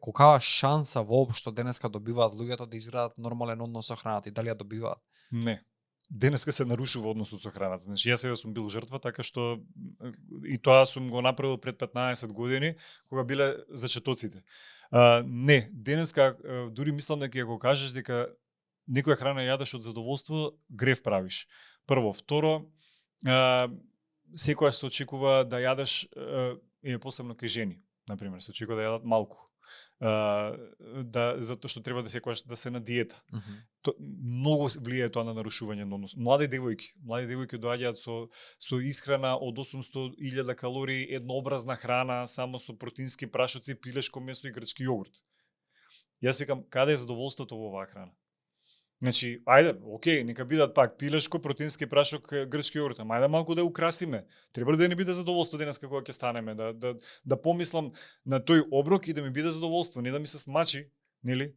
Колкава шанса воопшто денеска добиваат луѓето да изградат нормален однос со храната и дали ја добиваат? Не. Денеска се нарушува односот со храната. Значи јас сега сум бил жртва, така што и тоа сум го направил пред 15 години, кога биле зачетоците. Не, денеска дури мислам дека ако кажеш дека некоја храна јадеш од задоволство, грев правиш. Прво, второ, секојаш се очекува да јадеш, посебно кај жени, например, се очекува да јадат малку. Затоа што треба да секојаш да се на диета. Многу влијае тоа на нарушување на однос. Млади девојки доаѓаат со исхрана од 800.000 калории, еднообразна храна, само со протеински прашоци, пилешко месо и грчки јогурт. Јас викам, каде е задоволството во оваа храна? Значи, ајде, окей, нека бидат пак пилешко, протеински прашок, грчки јогурт, ама ајде малку да ја украсиме. Треба ли да не биде задоволство денес кога ќе станеме, да помислам на тој оброк и да ми биде задоволство, не да ми се смачи, нели?